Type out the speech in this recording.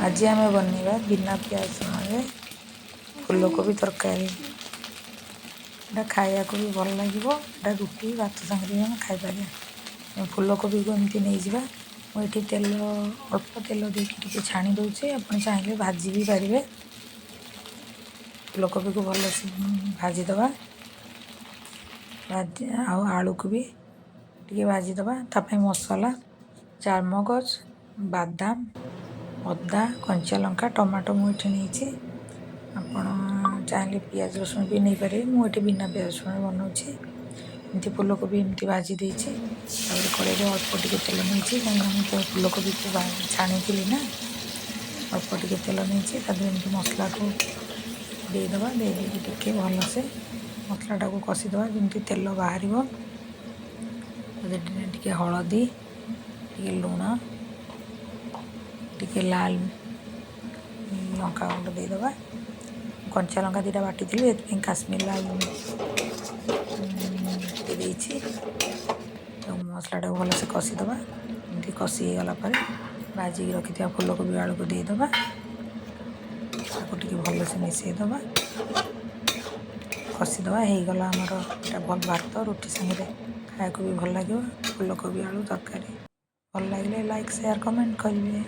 ଆଜି ଆମେ ବନେଇବା ବିନା ପିଆଜ ରସୁଣରେ ଫୁଲକୋବି ତରକାରୀ। ଏଇଟା ଖାଇବାକୁ ବି ଭଲ ଲାଗିବ। ଏଇଟା ରୁଟି, ଭାତ ସାଙ୍ଗରେ ବି ଆମେ ଖାଇପାରିବା। ଫୁଲକୋବିକୁ ଏମିତି ନେଇଯିବା। ମୁଁ ଏଠି ତେଲ, ଅଳ୍ପ ତେଲ ଦେଇକି ଟିକେ ଛାଣି ଦେଉଛି। ଆପଣ ଚାହିଁଲେ ଭାଜି ବି ପାରିବେ। ଫୁଲକୋବିକୁ ଭଲସେ ଭାଜିଦେବା। ଭାଜି ଆଉ ଆଳୁକୁ ବି ଟିକେ ଭାଜିଦେବା। ତା ପାଇଁ ମସଲା ଚାରମଗଜ, ବାଦାମ, ଅଦା, କଞ୍ଚା ଲଙ୍କା, ଟମାଟୋ ମୁଁ ଏଠି ନେଇଛି। ଆପଣ ଚାହିଁଲେ ପିଆଜ ରସୁଣ ବି ନେଇପାରିବେ। ମୁଁ ଏଠି ବିନା ପିଆଜ ରସୁଣରେ ବନାଉଛି। ଏମିତି ଫୁଲକୋବି ଏମିତି ଭାଜି ଦେଇଛି। ତାପରେ କଡ଼େଇରେ ଅଳ୍ପ ଟିକେ ତେଲ ନେଇଛି, କାହିଁକିନା ମୁଁ ଫୁଲକୋବିକୁ ଛାଣିଥିଲି ନା। ଅଳ୍ପ ଟିକେ ତେଲ ନେଇଛି। ତା ଦେହରେ ଏମିତି ମସଲାକୁ ଦେଇଦେବା। ଦେଇ ଦେଇକି ଟିକେ ଭଲସେ ମସଲାଟାକୁ କଷିଦେବା, ଯେମିତି ତେଲ ବାହାରିବ। ତା ଦେହରେ ଟିକେ ହଳଦୀ, ଟିକେ ଲୁଣ, ଟିକେ ଲାଲ ଲଙ୍କା ଗୁଣ୍ଡ ଦେଇଦେବା। କଞ୍ଚା ଲଙ୍କା ଦୁଇଟା ବାଟିଥିଲି, ସେଥିପାଇଁ କାଶ୍ମୀର ଲାଲ ଟିକେ ଦେଇଛି। ମସଲାଟାକୁ ଭଲସେ କଷିଦେବା। ଏମିତି କଷି ହେଇଗଲା ପରେ ଭାଜିକି ରଖିଥିବା ଫୁଲକୋବି, ଆଳୁକୁ ଦେଇଦେବା। ତାକୁ ଟିକେ ଭଲସେ ମିଶାଇଦେବା, କଷିଦେବା। ହେଇଗଲା ଆମର ଏଇଟା। ଭଲ ଭାତ, ରୁଟି ସାଙ୍ଗରେ ଖାଇବାକୁ ବି ଭଲ ଲାଗିବ ଫୁଲକୋବି ଆଳୁ ତରକାରୀ। ଭଲ ଲାଗିଲେ ଲାଇକ୍, ସେୟାର, କମେଣ୍ଟ କରିବେ।